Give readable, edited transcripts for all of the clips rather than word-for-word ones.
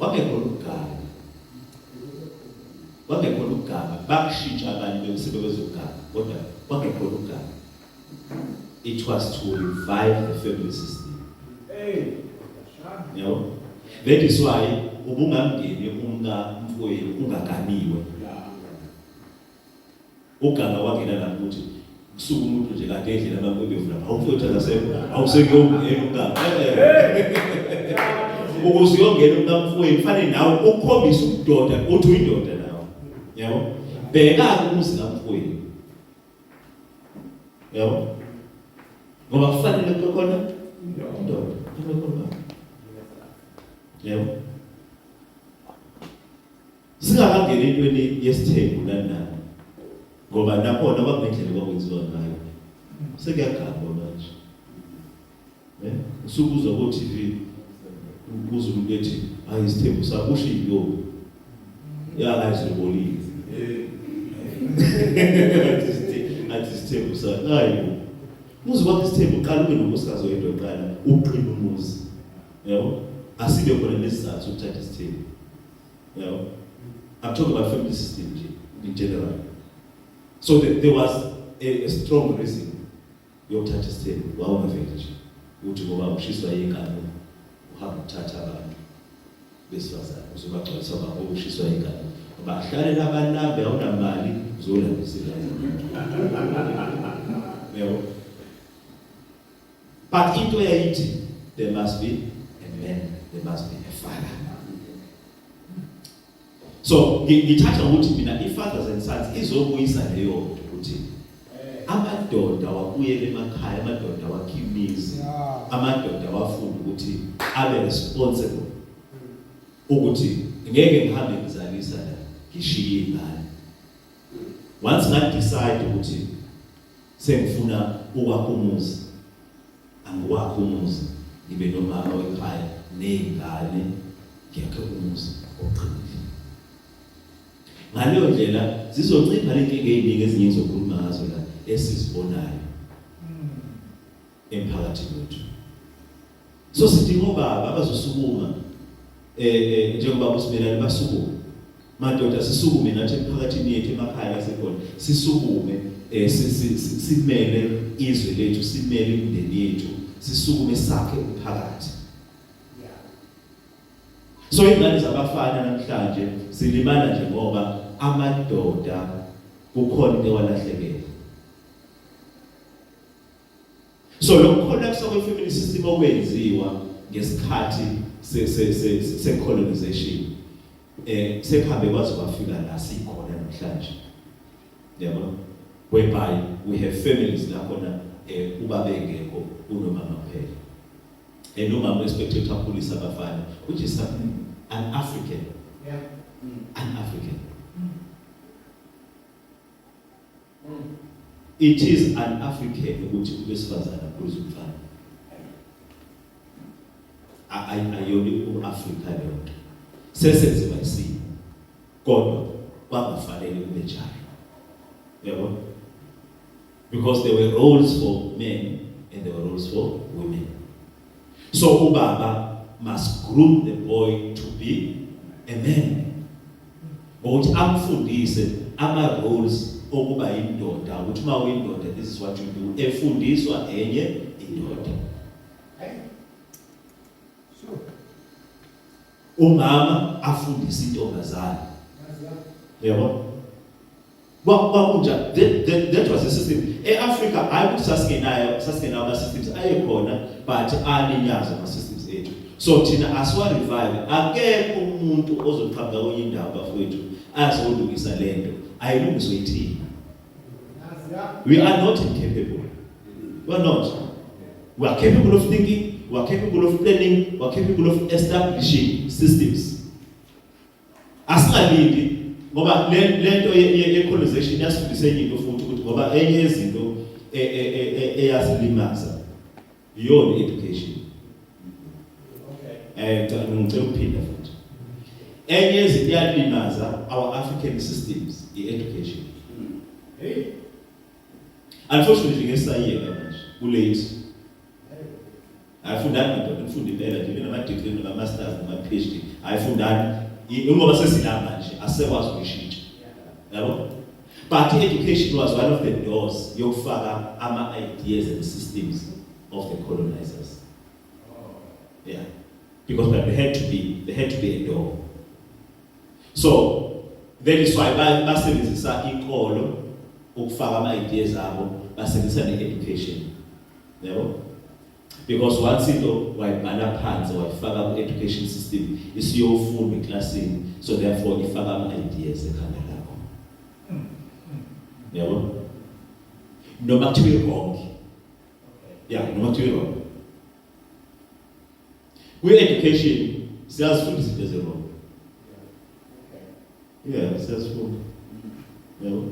Kwakungekhona ukuganga. Kwakungekhona ukuganga. Bakushintsha abanye sebebezoganga, kodwa kwakungekhona ukuganga. It was to revive the family system. Hey. Yabo? That is why ubungamngeni umka mfowenu ungaganiwe. Uganga wangena lapho ukuthi kusuka umuntu nje kade edlela amakwebe evula awumfowethu akasekho awusekuyongena umka. Ukuze uyongena umka mfowenu kufanele nawe ukhombise ubudoda uthi uyindoda nawe. Yabo? Bheka umuzi kamfowenu. Yabo? Ngoba kufanele kube khona indoda. Kube khona. Yabo? Singakangeni entweni yesithembu nani nani. Ngoba nakhona kwakunendlela kwakwenziwa ngayo. Sekuyagangwa manje. Eh? Usukuzwa ko TV uzwe umuntu ethi hayi isithembu sakho usho intombi. Ya hayi sibolile. Athi isithembu sakho hayi. Umuzi wakho isithembu uqala ube nonkosikazi oyedwa kuqala uqine umuzi. Yabo? Asibe khona nesizathu sokuthatha isithembu. Yabo? I'm talking about family system nje in general. So there was a strong reason yokuthatha isithembu wawungaveli nje uthi ngoba ushiswa yinkanuko uhamba uthatha abantu besifazane uzobagcwalisa ngoba ushiswa yinkanuko bahlale labalambe awunamali uzolambisa ingane yabo. But into yayithi there must be a man, there must be a father. So ngithatha ukuthi mina i-Fathers and Sons izobuyisa leyo nto ukuthi amadoda wabuyele emakhaya, amadoda wakhe imizi, amadoda wafunda ukuthi abe responsible ukuthi ngeke ngihambe ngizalisa la ngishiye ingane. Once nga decide ukuthi sengifuna ukwakha umuzi, angiwakhe umuzi ngibe nomama wekhaya nezingane, ngiyakhe umuzi oqinile. Ngaleyo ndlela zizoncipha lenkinga eziningi ezinye engizokhuluma ngazo la esizibonayo emphakathini wethu. So sidinga obaba abazosukuma njengoba uSimelane basukume. Madoda sisukume nathi emphakathini yethu emakhaya lasekhona sisukume simele izwe lethu, simele imindeni yethu, sisukume sakhe umphakathi. So ingane zabafana namhlanje zilimala nje ngoba amadoda kukhona into ewalahlekela. So lokukhollapsa kwe-family system okwenziwa ngesikhathi se-colonization sekuhambe kwaze kwafika la sikhona namhlanje. Yabo? Whereby we have families la khona ubaba engekho unomama kuphela. And umama expected ukuthi akhulise abafana, which is something un-African. Un-African. It is un-African ukuthi ubesifazane akhulise umfana. Ayona u-Afrika leyo nto. Sesenziwa isimo. Kodwa kwangafanele kube njalo. Yabo? Because there were roles for men and there were roles for women. So ubaba must groom the boy to be a man. Ngokuthi amfundise ama roles okuba indoda, ukuthi uma uyindoda this is what you do. Efundiswa enye indoda. Umama afundise intombazane. Yabo? Kwakunjani? That was the system. E-Africa hayi ukuthi sasingenayo ama systems ayekhona, but alinyazwa ama systems ethu. So thina asiwa revive. Akekho umuntu ozoqhamuka kwenye indawo bafowethu azolungisa lento. Ayilungiswe yithina. We are not incapable. We are not. We are capable of thinking, we are capable of planning, we are capable of establishing systems. Asingalindi ngoba le lento ye colonization yasifundisa enye into futhi ukuthi ngoba enye yezinto eyasilimaza iyona education. Okay. Ngicela ukuphinda futhi. Enye yezinto eyalimaza our African systems i-education. Hey. Unfortunately ngesayiyeka manje kulate. Afundani madoda, ngifunde impela nje nama degree nama masters nama PhD. Hayi, fundani ngoba sesilamba nje, asikwazi ukuyishintsha, yabo. But education was one of the doors yokufaka ama-ideas and systems of the colonizers, yeah, because there had to be a door. So that is why basebenzisa inkolo ukufaka ama-ideas abo, basebenzisa ne-education, yabo, because once into wayibhala phansi, wayifaka ku-education system, isiyofundwa eklasini, so therefore ifaka ama-ideas ekhanda lakho, yabo, noma kuthiwa i-wrong. Yeah, noma kuthiwa i-wrong. Kwi-education siyazifunda izinto ezi-wrong. Yeah, siyazifunda, yabo,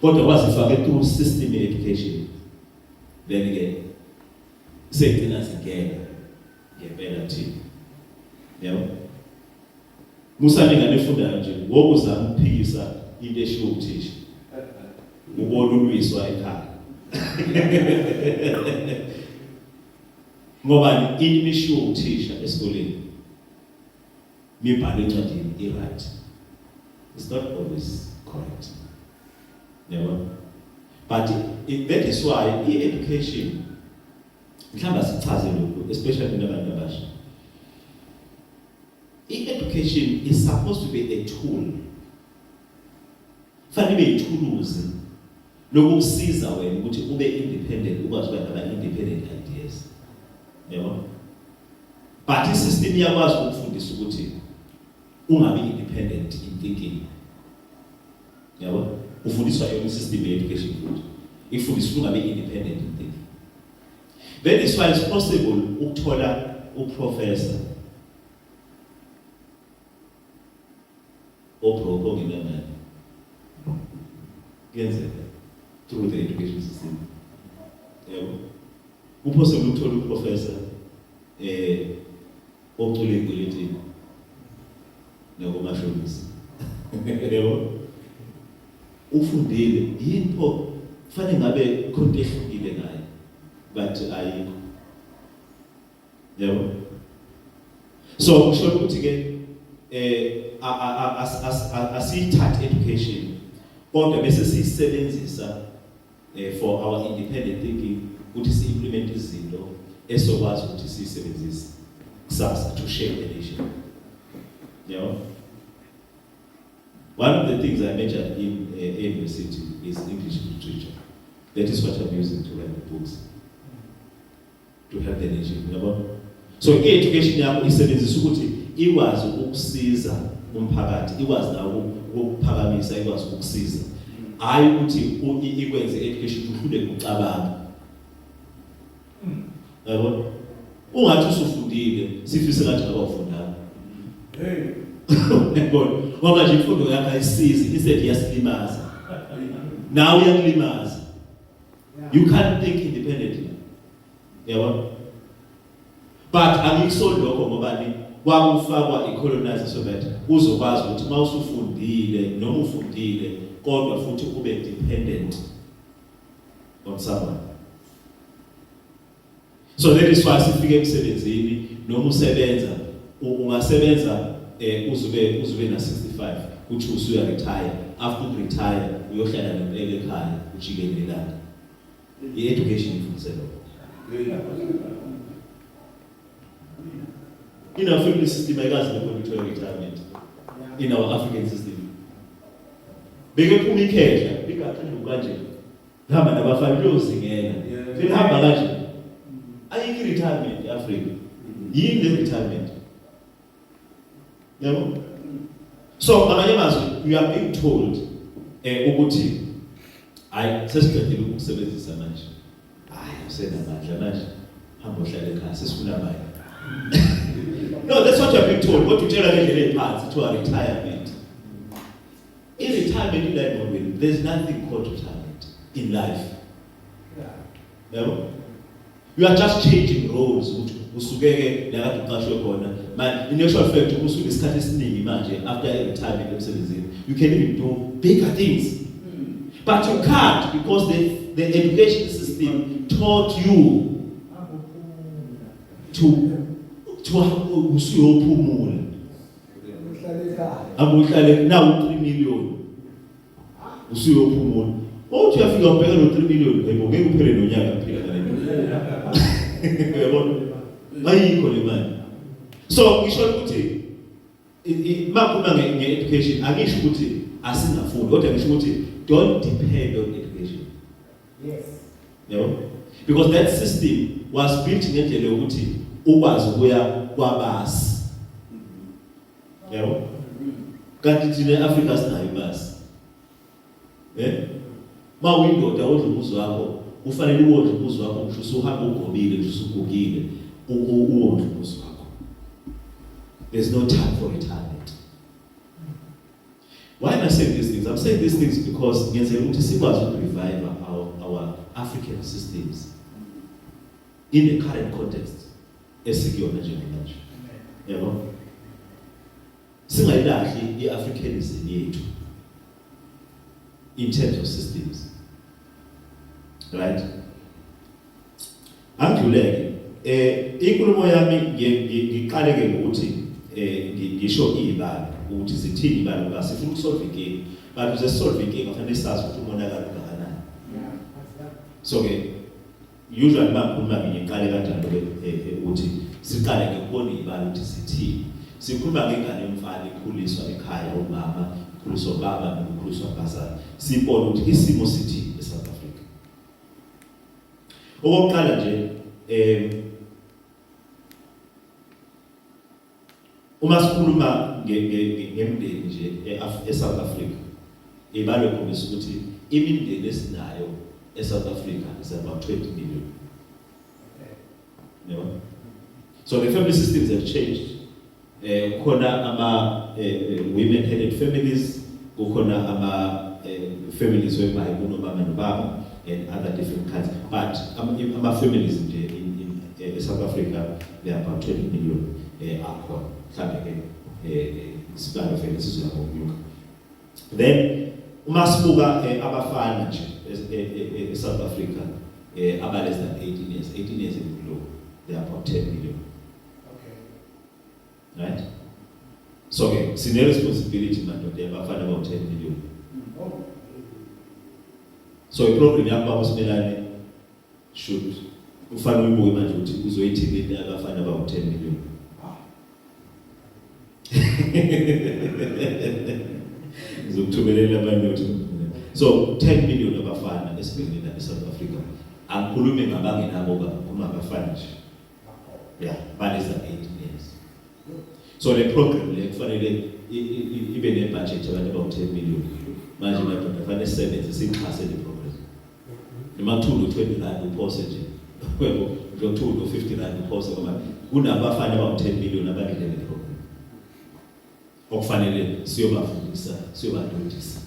kodwa wazifake through system ye-education, then-ke seyigcina zingena ngempela kuthina, yabo. Musane ingane efundayo nje ngokuzama ukuphikisa into eshiwo uthisha, ubona ulwiswa ekhaya, ngoba into imishiwo uthisha esikoleni mibhalo encwadini i-right, it's not always correct, yabo. But that is why i-education, mhlawumbe sichaze lokhu, especially kunabantu abasha, i-education is supposed to be a tool, fanele ibe yithuluzi lokukusiza wena ukuthi ube independent, ukwazi ukuba nama-independent ideas, yabo. But i-system iyakwazi ukufundisa ukuthi ungabi independent in thinking, yabo. Ufundiswa yona i-system ye-education futhi ifundisa ukuthi ungabi independent in thinking. That is why it's possible ukuthola uprofessor obroke, ongenamali. Kuyenzeka through the education system, yabo. Kupossible ukuthola uprofessor ocula ekweletini nakomashonisa, yabo. Ufundile yini pho? Kufanele ngabe khona into ehlukile ngaye, but ayikho, yabo. So kusho ukuthi ke asiyithathe education kodwa bese siyisebenzisa for our independent thinking, ukuthi si-implement izinto esokwazi ukuthi siyisebenzise kusasa to shape the nation, yabo. One of the things I majored in university is English literature. That is what I'm using to write the books to help the nation, yabo. So i-education yakho isebenzisa ukuthi ikwazi ukusiza umphakathi, ikwazi nawo ukuphakamisa, ikwazi ukukusiza, hayi ukuthi ikwenze education uhlule ukucabanga, yabo. Ungathi usufundile, sifise ngathi ngaba ufundanga. Hey. Yabona, ngoba nje imfundo yakho ayisizi, instead iyasilimaza, nawe iyakulimaza. You can't think independently, yabo. But angikusoli lokho, ngoba ni kwakufakwa i-colonizer so that uzokwazi ukuthi uma usufundile, noma ufundile, kodwa futhi ube dependent on someone. So that is why sifike emsebenzini, noma usebenza, ungasebenza uzube na 65, kuthi usuya retire. After retire uyohlala nempela ekhaya, ujike nelanga. I-education ifundise lokho. In our family system ayikazi lokho kuthiwa retirement. In our African system beke phuma ikhehla ligaxa induku kanje, lihamba nabafana liyozingela, lihamba kanje. Ayikho i-retirement e-Afrika. Yini le retirement, yabo? So ngamanye amazwi, you are being told ukuthi hayi, sesiqedile ukusebenzisa manje, hayi, usenamandla manje, hamba uhlale ekhaya, sesifuna abanye. No, that's what you are being told, kodwa utshela ngendlela ey'phansi, kuthiwa retirement. I-retirement ila engqondweni. There's nothing called retirement in life, yabo. You are just changing roles, ukuthi usukeke la kade uqashwe khona. Man, in actual fact, usuke isikhathi esiningi manje after retirement emsebenzini, you can even do bigger things, but you can't because the education system taught you to usuyophumula. Uhlale ekhaya. Hamba uhlale nawu 3 million. Usuyophumula. Uthi uyafika ubheka lo 3 million, yebo ngeke uphele nonyaka kuphila ngale nto. Uyabona? Ayikho le mali. So ngisho ukuthi makhuluma nge-education angisho ukuthi asingafundi kodwa ngisho ukuthi don't depend on education. Yes. Yabo? Because that system was built ngendlela yokuthi ukwazi ukuya kwabasi. Yabo? Kanti thina eAfrika sinayo ibasi. Eh? Ma uyindoda odla umuzi wakho, kufanele uwondle umuzi wakho ngisho usuhamba ugobile, ngisho usugugile, uwondle umuzi wakho. There's no time for retirement. Why am I saying these things? I'm saying these things because ngenzela ukuthi sikwazi ukurevive our African systems in the current context esikuyona njengamanje. Yabo? Singayilahli iAfricanism yethu in terms of systems. Right? Angidluleke. Inkulumo yami ngiqale ke ngokuthi ngisho izibalo ukuthi zithini izibalo ngoba sifuna ukusolve inkinga. But ukuze sisolve inkinga kufanele sazi ukuthi umonakalo ungakanani. So ke usually makhuluma ngiqale kanjalo ke ukuthi siqale ngokubona izibalo ukuthi zithini. Sikhuluma ngengane yomfana ikhuliswa ekhaya umama, ikhuliswa ubaba noma ikhuliswa abazali. Sibone ukuthi isimo sithini eSouth Africa. Okokuqala nje uma sikhuluma ngemndeni nje eSouth Africa ibalo khombisa ukuthi imindeni esinayo eSouth Africa is about 20 million. Yabo? So the family systems have changed. Kukhona ama women headed families, kukhona ama families whereby kunomama nobaba and other different kinds, but ama families nje in South Africa they are about 20 million akhona. Mhlambe ke isibalo vele sizoya ngokunyuka. Then uma sibuka abafana nje e-South Africa aba less than 18 years, 18 years and below, they are about 10 million. Okay. Right? So ke sine responsibility madoda yabafana about 10 million. Oh. So iprogram yakho baba Simelane should ufanele uyibuke manje ukuthi uzoyithini into abafana abawu 10 million. Ngizokuthumelela abanye ukuthi so 10 million abafana esibhekene nabo eSouth Africa. Angikhulumi ngabangenabo baba, ngikhuluma ngabafana nje. Yeah, ba less than 18 years. So le program le kufanele ibe ne budget abantu abawu 10 million. Manje madoda kufanele sisebenze sixhase le program. Noma kuthiwa uno 20 rand uphose nje. Yebo, nje kuthiwa uno 50 rand uphose ngoba kunabafana abawu 10 million abalindele le program. Okufanele siyobafundisa, siyobadodisa.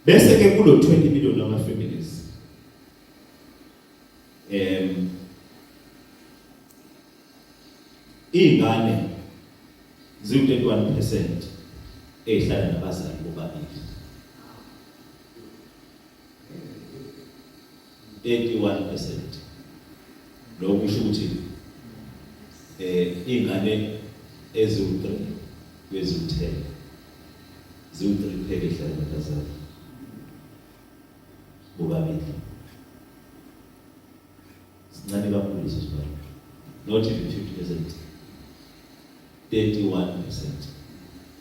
Bese ke kulo 20 million ama families ingane ziwu 31% ezihlala nabazali bobabili. 31% lokho kusho ukuthi ingane eziwu-3 kweziwu-10 ziwu-3 kuphela ezihlala nabazali bobabili. Sincane kakhulu leso sibalo, not even 50%, 31%.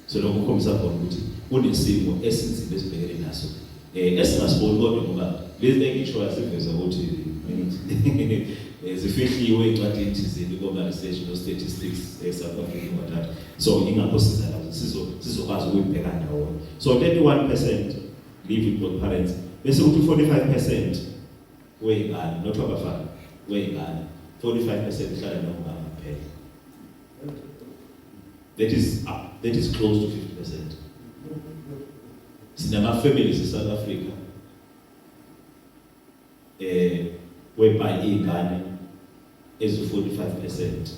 So lokho kukhombisa khona ukuthi kunesimo esinzima esibhekene naso esingasiboni kodwa ngoba lezi engisho aziveza ukuthi zifihliwe encwadini thizeni koma research no statistics eSouth Africa ngathatha. So ingakho siza la sizokwazi ukuyibheka ndawonye. So 31% live with both parents, bese kuthi 45% wey'ngane, not abafana, wey'ngane, 45% uhlala nomama kuphela. That is up, that is close to 50%. Sinama families in South Africa whereby iy'ngane ezu 45%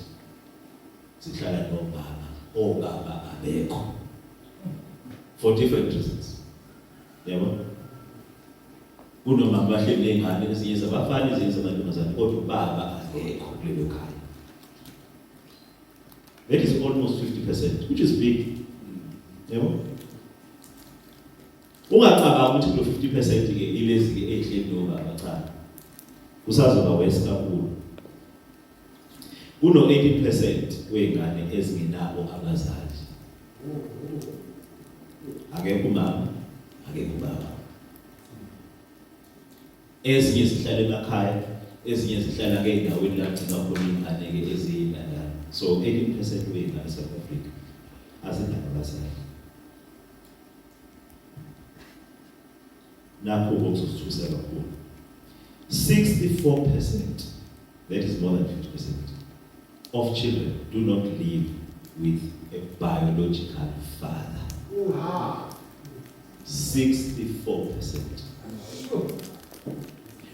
zihlala nomama, obaba abekho for different reasons. Yabo? Kunomama bahleli ney'ngane ezinye zabafana, ezinye zamantombazane, kodwa ubaba akekho kulelo khaya. That is almost 50%, which is big. Yebo? Ungacabanga ukuthi kulo 50% ke ilezi ke ehleli nobaba, cha. Kusazoba worse kakhulu. Kuno 18% wezingane ezingenabo abazali. Akekho umama, akekho ubaba. Ezinye zihlala emakhaya, ezinye zihlala ke endaweni la kugcinwa khona izingane ke eziyintandane. So 18% wezingane South Africa azinabo abazali. Nakho okuzosithusa kakhulu. 64%, that is more than 50%, of children do not live with a biological father. 64%.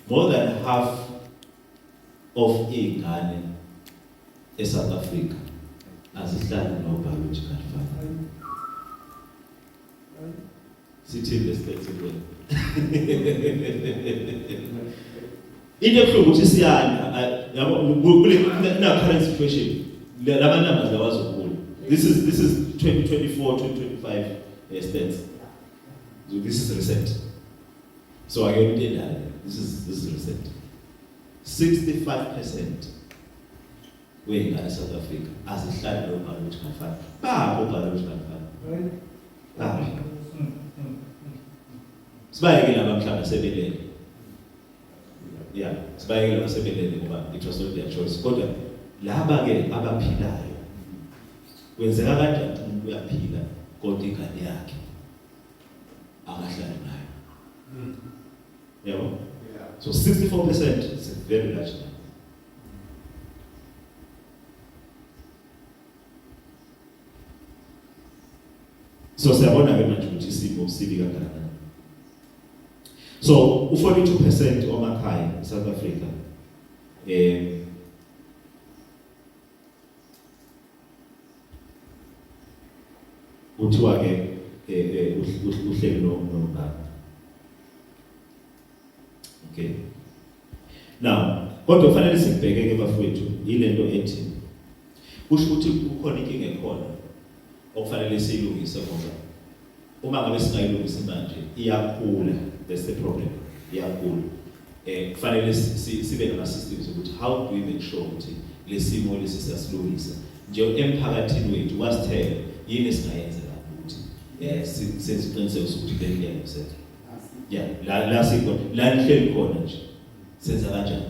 More than half of iy'ngane eSouth Africa azihlali no biological father. Sithini lesikhathi kuwena? Into ebuhlungu ukuthi siyanda, yabo, kule na current situation lama numbers lawazokhula. This is 2024 2025 stats. So this is recent. So akuyona into endala. This is recent. 65% wey'ngane South Africa azihlali no biological father. Bapho biological father. Baphi? Sibayeke laba mhlawumbe sebelele. Yeah, sibayeke laba sebelele ngoba it was not their choice. Kodwa laba ke abaphilayo, kwenzeka kanjani umuntu uyaphila kodwa ingane yakhe akahlali nayo? Yabo? So 64% is a very large number. So siyabona ke manje ukuthi isimo sibi kangakanani. So u42% omakhaya eSouth Africa kuthiwa ke uhleli no nomngane. Okay. Now, kodwa kufanele sibheke ke bafowethu yilento ethi kusho ukuthi kukhona inkinga ekhona okufanele siyilungise, ngoba uma ngabe singayilungisi manje iyakhula. That's the problem, iyakhula. Kufanele sibe nama systems ukuthi how do we make sure ukuthi lesimo lesi siyasilungisa nje emphakathini wethu wasithela. Yini esingayenza lapho ukuthi senze isiqiniseko sokuthi le nto iyalungiseka? Yeah, la sikhona la nihleli khona nje, senza kanjani,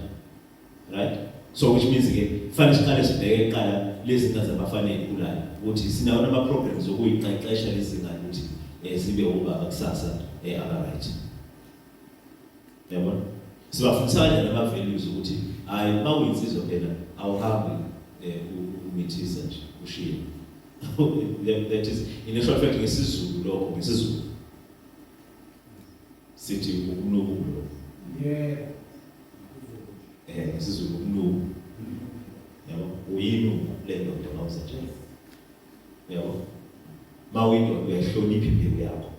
right? So which means ke kufanele siqale sibheke kuqala lezi ngane zabafana ezikhulayo ukuthi sinawo nama programs okuyiqeqesha lezi ngane ukuthi zibe obaba kusasa aba right, yabona? Sibafundisa kanjani ama values ukuthi hayi, uma uyinsizwa phela awuhambi umithisa nje ushiye? That is in actual fact ngesiZulu lokho, ngesiZulu sithi ukunukulo. NgesiZulu ukunuku, yabo, uyinuku le ndoda mawuza nje, yabo. Mawuyindoda uyahlonipha imbewu yakho.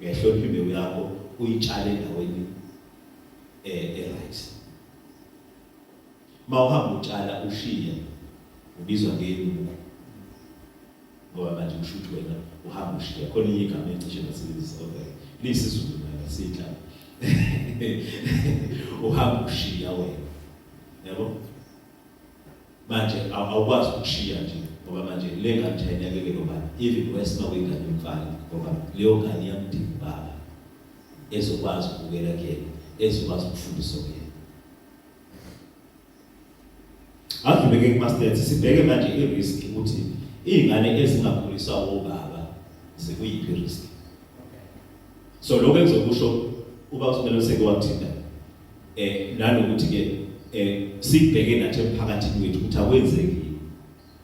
Uyahlonipha imbewu yakho, uyitshale endaweni e-right. Mawuhamba utshala ushiya, ubizwa ngenuku, ngoba manje kusho ukuthi wena uhamba ushiya khona. Enye igama encishe ngasebenzisa, okay, liyisiZulu nayo siyinhlaba, uhamba ushiya wena, yabo. Manje awukwazi ukushiya nje, ngoba manje le ngane nje ayinakekelo bani, even worse uma kuyingane yomfana, ngoba leyo ngane iyamdinga ubaba ezokwazi ukubukela kuyena, ezokwazi ukufundiswa kuyena. Adluleke kuma-stats, sibheke manje i-risk ukuthi iy'ngane ezingakhuliswa obaba zikuyiphi i-risk. So lokho engizokusho uba usimele seke wakuthinta nanokuthi ke sibheke nathi emphakathini wethu ukuthi akwenzeki.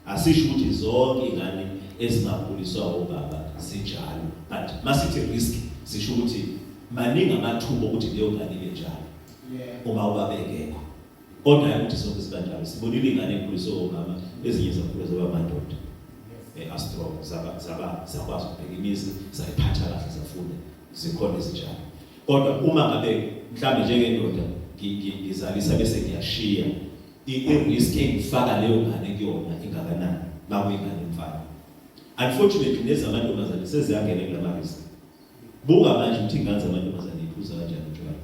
Asisho ukuthi zonke ingane ezingakhuliswa obaba zinjalo, but masithi risk sisho ukuthi maningi amathuba ukuthi leyo ngane ibe njalo uma ubaba engekho, kodwa hayi ukuthi zonke ziba njalo. Sibonile ingane ekhuliswe omama, ezinye zakhula zaba amadoda a-strong, zaba zakwazi ukubheka imizi, zayiphatha kahle, zafunda. Zikhona ezinjalo, kodwa uma ngabe mhlambe njengendoda ngizalisa bese ngiyashiya. I-risk engifaka leyo ngane kuyona ingakanani makuyingane mfana. Unfortunately nezamantombazane seziyangena kulama risk. Buka manje ukuthi ingane zamantombazane iphuza kanjani utshwala.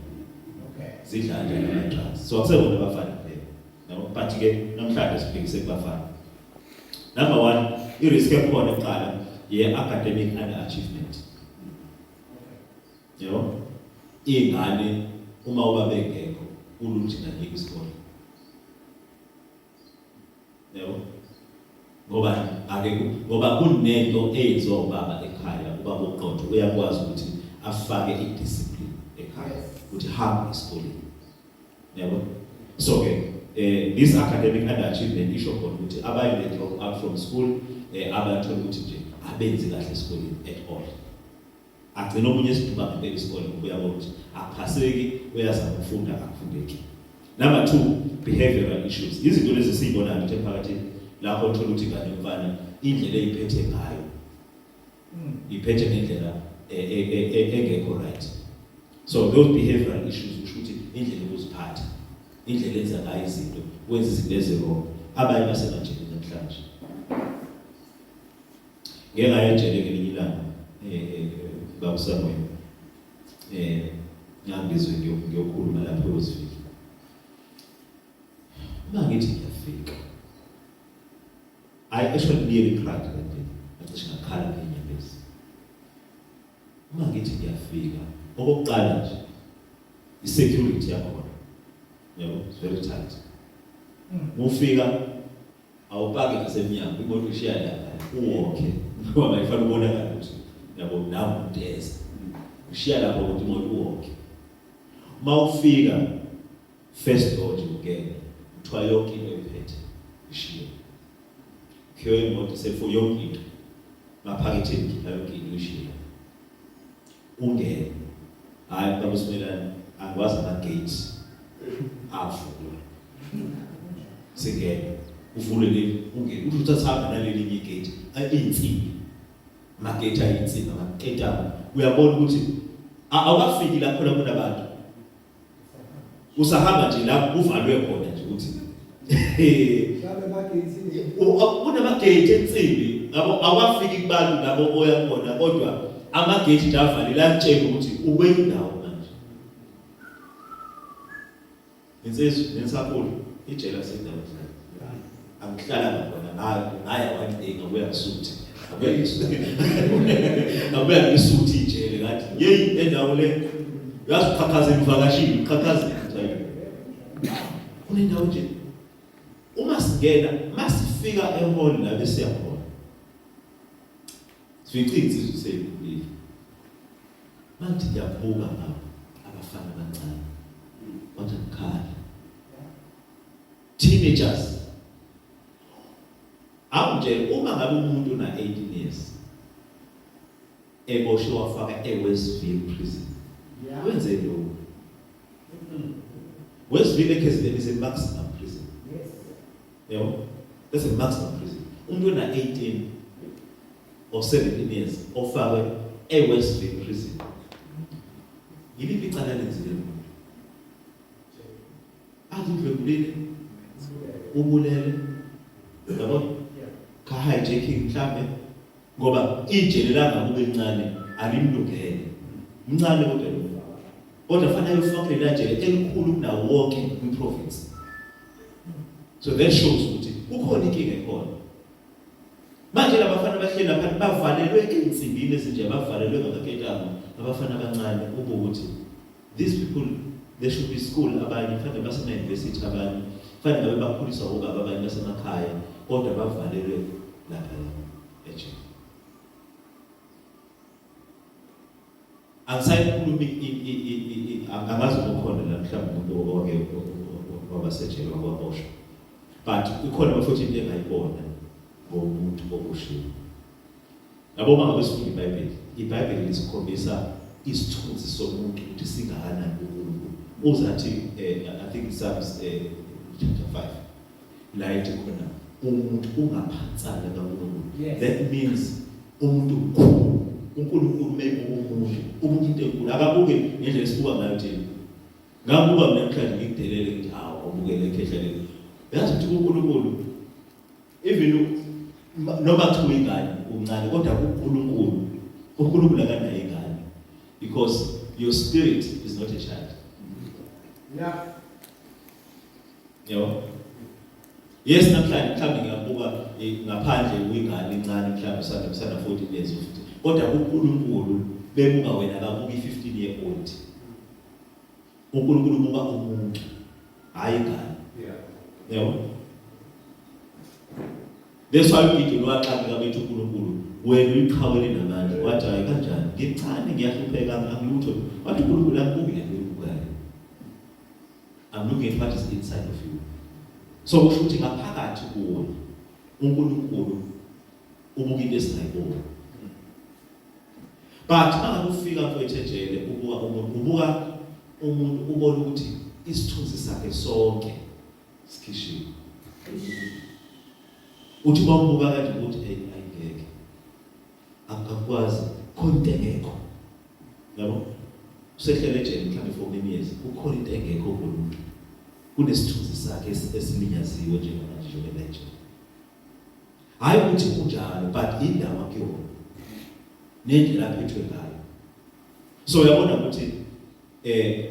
Okay. Zidla kanjani ama-drugs. So akusebona abafana kuphela. Yabo, but ke namhlanje sibhekise kubafana. Number 1, i-risk ekhona kuqala ye-academic underachievement. Okay. Yabo? Ingane uma ubaba engekho kulula ukuthi ingane isikole. Yabo? Ngoba akekho, ngoba kunento eyenziwa ubaba ekhaya, ubaba oqotho uyakwazi ukuthi afake i-discipline ekhaya, ukuthi hamba esikoleni. Yabo? So ke this academic underachievement isho khona ukuthi abanye they drop out from school, abathola ukuthi nje abenzi kahle esikoleni at all. Agcina omunye esiduba ngempela isikole ngoba uyabona ukuthi akuphaseki, uyazama ukufunda akufundeki. Number 2, behavioral issues. Izinto lezi esizibonayo nje emphakathini lapho uthola ukuthi ingane yomfana indlela eyiphethe ngayo iphethe ngendlela engekho right. So those behavioral issues kusho ukuthi indlela yokuziphatha, indlela enza ngayo izinto, wenza izinto ezi-wrong. Abanye basemajele namhlanje. Ngeke ngaya ejele ngelinye ilanga, baba Samuel. Ngangibizwe ngiyokhuluma lapho eWestville. Uma ngithi ngiyafika, I actually nearly cried that day. Ngacishe ngakhala ngenyembezi. Uma ngithi ngiyafika, okokuqala nje i-security yakhona, yabo, it's very tight. Ufika awupaki ngasemnyango, imoto ishiya lapha, uwokhe ngoba ayifanele ubonakale ukuthi yabo nawe umteza. Ushiya lapho ukuthi imoto uwokhe. Uma ufika first door nje ungena, kuthiwa yonke into oyiphethe ishiye. Khiyo imoto sefo yonke into. Maphaketheni khipha yonke into ishiye. Ungene. Hayi baba Simelane, angikwazi ama-gates avulwa. Singene. Uvule leli, ungene. Uthi uthatha naleli linye igate, ayinsimbi. Amagate ayinsimbi, amaketanga. Uyabona ukuthi awukafiki la khona kunabantu. Usahamba nje la kuvalwe khona nje ukuthi kunamagate ensimbi, yabo, awafiki kubantu labo oya khona, kodwa amagate nje avalile akutshela ukuthi ukwendawo manje. Insizwa nensakhulu ijele asendawo nje. Angihlalanga khona, ngaya one day ngabuya ngisuthi. Ngabuya ngisuthi. Ngabuya ngisuthi ijele ngathi, "Yeyi endawo le uyazi uqhaqhazela uvakashile, uqhaqhazela." Kunendawo nje. Uma singena, masifika ehall la bese siyakhona. Sifica insizwa seyikhulile. Manje ngiyabuka ngapha abafana abancane. Kodwa ngikhala. Teenagers. Awungitshele uma ngabe umuntu una 18 years eboshwe wafaka eWestville prison. Wenze lokho. Westville eKZN is a maximum prison. Yes. Yebo. That's a maximum prison. Umuntu ona 18 or 17 years ofakwe eWestville prison. Yiliphi icala lenzile lo muntu? Athi udlwengulile, ubulele, yabo? Ka hijacking mhlambe, ngoba ijele langakuba encane alimlungele. Mncane kodwa lo. Kodwa fanele ufake lela jele elikhulu kunawo wonke kwi-province. So that shows ukuthi kukhona inkinga ekhona. Manje labafana bahleli lapha bavalelwe ensimbini ezinje, bavalelwe ngamaketanga, abafana abancane, ube ukuthi these people they should be school, abanye kufanele basema-university, abanye kufanele ngabe bakhuliswa obaba, abanye basemakhaya, kodwa bavalelwe lapha ejele. Angisayikhulumi, angazi ukukhona la mhlawumbe umuntu owake wabasejele waboshwa, but ikhona futhi into engayibona ngomuntu oboshiwe. Yabo, uma ngabe sifunda iBhayibheli, iBhayibheli lisikhombisa isithunzi somuntu ukuthi singakanani kuNkulunkulu. Uzathi I think Psalms chapter 5 la ethi khona umuntu ungaphantsana kaNkulunkulu. That means umuntu mkhulu. uNkulunkulu mebuka umuntu, ubuka into enkulu, akabuke ngendlela esibuka ngayo thina. Ngabuka mina namhlanje ngikudelele ngithi hawu awubukele ekhehla leli. Uyazi ukuthi kuNkulunkulu even noma kuthiwa ingane umncane kodwa kuNkulunkulu uNkulunkulu akanayo ingane because your spirit is not a child. Yeah. Yabo? Yes namhlanje mhlawumbe ngiyabuka eh, ngaphandle uyingane encane mhlawumbe usanda usanda 14 years futhi. Kodwa kuNkulunkulu bebuka wena akabuki 15 year old. uNkulunkulu ubuka umuntu hayi ingane. Yeah. Yabo? That's why uGideon waxakeka bethi uNkulunkulu wena uyiqhawe linamandla wathi hayi kanjani ngincane ngiyahlupheka angilutho wathi uNkulunkulu akubuki lento oyibukayo I'm looking at what is inside of you. So kusho ukuthi ngaphakathi kuwe uNkulunkulu ubuka into esingayiboni. But mangabe ufika mfowethu ejele ubuka umuntu ubuka umuntu ubona ukuthi isithunzi sakhe sonke sikhishiwe. Uthi uma ubuka kanje ukuthi hey ayingeke. Akakwazi khona into engekho. Yabo? Usehlele ejele mhlawumbe for many years kukhona into engekho kumuntu. Kunesithunzi sakhe esilinyaziwe njengamanje njengoba ejele. Hayi ukuthi kunjalo but indawo akuyona nendlela aphethwe ngayo. So uyabona ukuthi eh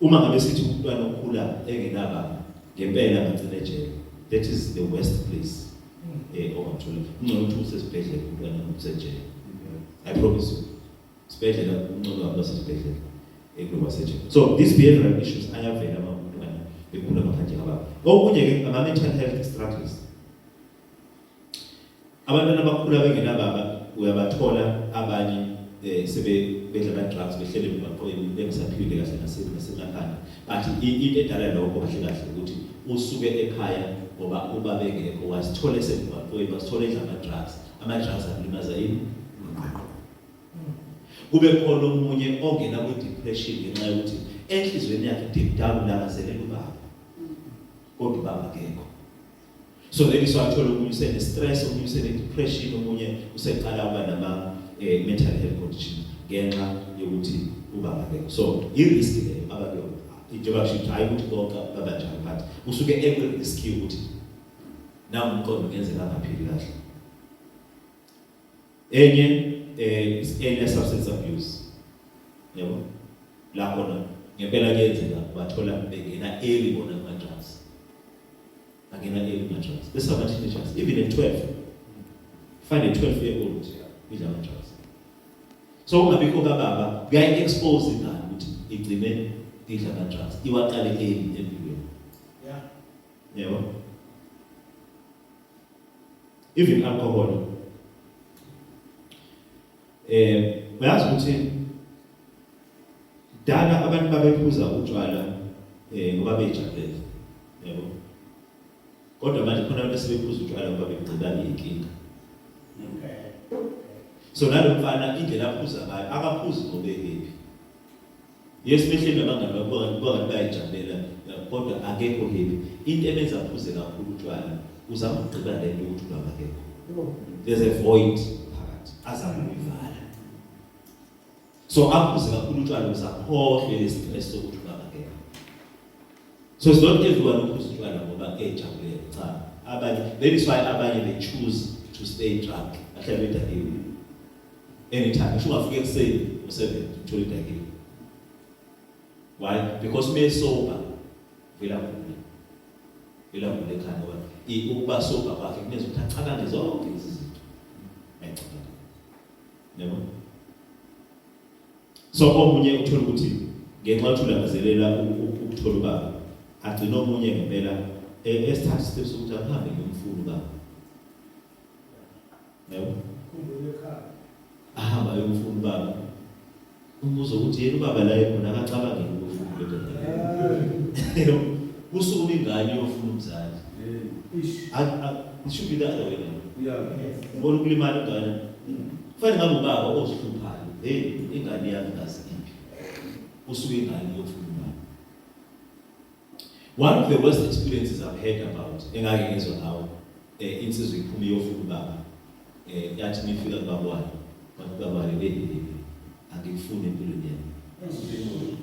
uma ngabe sithi umntwana okhula engenababa ngempela angagcina ejele. That is the worst place eh ongathola. Kungcono ukuthi usesibhedlela umntwana usejele. I promise you. Sibhedlela kungcono kakhulu sesibhedlela ekuloba sejele. So these behavioral issues ayavela uma umntwana ekhula ngaphandle kababa. Okunye ke ama mental health struggles. Abantwana abakhula bengenababa uyabathola abanye eh sebe bedla ama drugs behlele emgwaqweni bengasaphile kahle nasemakhanda but into edala lokho kahle kahle ukuthi usuke ekhaya ngoba ubaba engekho wazithola esemgwaqweni wazithola edla ama drugs ama drugs akulimaza yini ingqondo kube khona omunye ongena kwi depression ngenxa yokuthi enhlizweni yakhe deep down ulangazelela ubaba kodwa ubaba akekho So then siwathola omunye usene stress, omunye usene depression, omunye useqala ukuba nama eh, mental health condition ngenxa yokuthi ubaba akekho. So i risk leyo abakuyona. Njengoba kusho ukuthi hayi ukuthi bonke babanjalo but usuke ekwi risk yokuthi nawu umqondo kungenzeka angaphili kahle. Enye eh is early substance abuse. Yabo? La khona ngempela kuyenzeka bathola bengena early bona kuma drugs. Angena early kuma drugs. Bese ama teenagers even at 12. Find a 12 year old idla ama drugs. So ungabikho kababa kuyayi expose ingane ukuthi igcine idla ama drugs. Iwaqale early empilweni. Yeah. Yebo. Even alcohol. Eh uyazi ukuthi dala abantu babephuza utshwala eh ngoba bejabulele. Yebo. Kodwa manje khona abantu asebephuza utshwala ngoba begqiba inkinga. Okay. So nalo mfana indlela aphuza ngayo akaphuzi ngoba ehappy. Yes behleli nabangani bakho bangani bayayijabulela kodwa akekho happy. Into emenza aphuze kakhulu utshwala uzama ukugqiba lento ukuthi ubaba akekho. There's a void phakathi azama ukuyivala. So aphuze kakhulu utshwala ukuze akhohlwe lesi stress sokuthi ubaba akekho. So it's not everyone ophuza utshwala ngoba ejabulela cha. Abanye that is why abanye they choose to stay drunk. Bahlale bedakiwe. Anytime ngisho ungafika ekuseni ngo-7 uthole idakiwe. Why? Because uma esober vela gule. Vela gule ekhanda ngoba ukuba sober kwakhe kumenza ukuthi acabange zonke lezi zinto. Ayicabanga. Yabo? So omunye uthola ukuthi ngenxa yokuthi ulangazelela ukuthola ubaba agcina omunye ngempela esithatha isitep sokuthi ahambe ngiyomfuna ubaba. Yabo? Khumbule ekhaya. Ahamba ayomfuna ubaba. Umbuzo ukuthi yena ubaba la ekhona akacabangeli ukufuna indodana yakhe. Kusukuma ingane iyofuna umzali. Ish. It should be the other way round. Yeah. Yes. Ubona ukulimala ingane. Kufanele ngabe ubaba ozihluphayo. Hey, ingane yami ngazi iphi. Usuke ingane iyofuna ubaba. One of the worst experiences I've heard about engake ngezwa ngawo eh insizwa iphuma iyofuna ubaba eh yathi nifika kubaba wayo wathi ubaba wayo hey angikufuni empilweni yami.